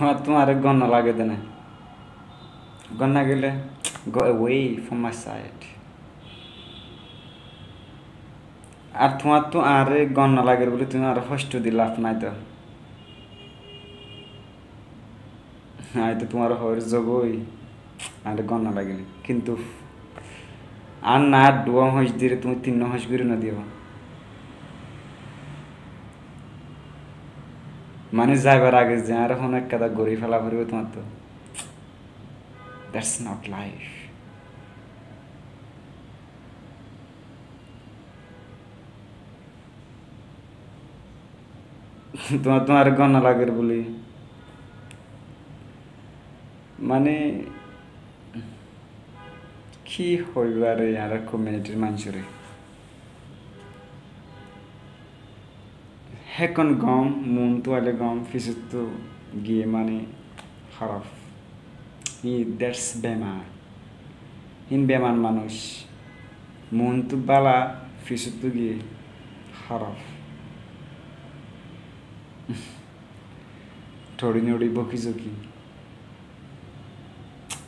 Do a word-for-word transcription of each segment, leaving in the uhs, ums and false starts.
Tuáñttú añáre gom no lage de né. Gom no lagile, go away from my side. Ar tuáñttú añáre gom no lager buli tuñí añáre hosto di laf nai to. Añí to tuáñre hoóir zogói, añáre gom no lagile. Kintu añár na duwá hoic dire tuñí tinnúa hoic gorí no diyo. Mane zaibar age ze añáre hono ekkán gorí fela foribo tuáñttú. That's not life. Tuáñttú añáre gom no lager buli. Mane, ki hoibar añárar community-r maincóre? Hékon gom, muúntu aile gom, fisóttu giyé mane háraf. Hí, that's bemar. Hín bemar manúic. Muúntu bála, fisóttu giyé háraf. Thori nori boki zoki.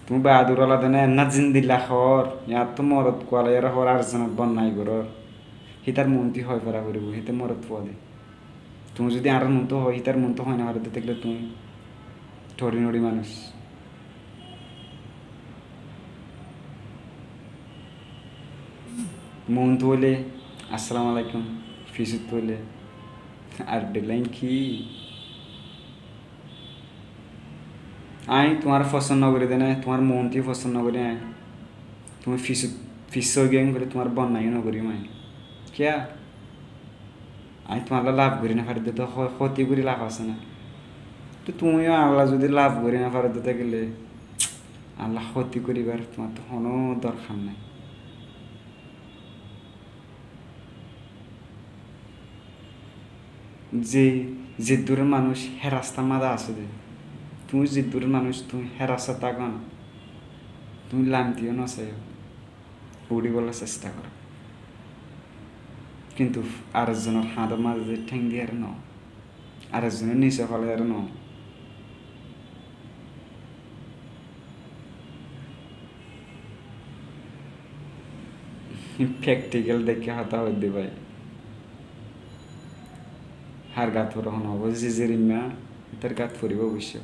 Tuñí bahadur óla de né, enná zindilla hoór, yíattú morot kuwalaiyóre hoór, ar zonor bodnami gorór. Hítar muúntu hoi fara foribó, híte morot fua de. Tuñí zodi añárar muúntu hoi, hítar muúntu hoi no fare de tákile tuñí thori nori manúic. Muúntu óile, "Assalamu alaikum", fisóttu óile, "Ar de lain ki?" Añí tuáñre fosón no gorí de né, tuáñr muúntu fosón no gorí añí. Tuñí fisót, fisót giyé gorí tuáñr bodnami no gorí añí. Kiyá? Añí tuáñlla laf gorí no fari de tó hó-, hóti gorí laf asé né? Tó tuñí yó añálla zodi laf gorí no fari de tákile, añálla hóti goríbar tuáñttu honó dorhar nái. Ze, zeddúr manúic hé rasta mazé asé de, tuñí zeddúr manúic tuñí hé rasta táko na, tuñí lamti yó no saiyó, uçíbolla cesta goró. Kintu ar zonor hañdor mazé théng diyaré no, ar zonor nise falaiyaré no. Practical dekí hotá hoódde bái. Hár gat fore hon óibo, ze zerimma, ítar gat foribó oboicco.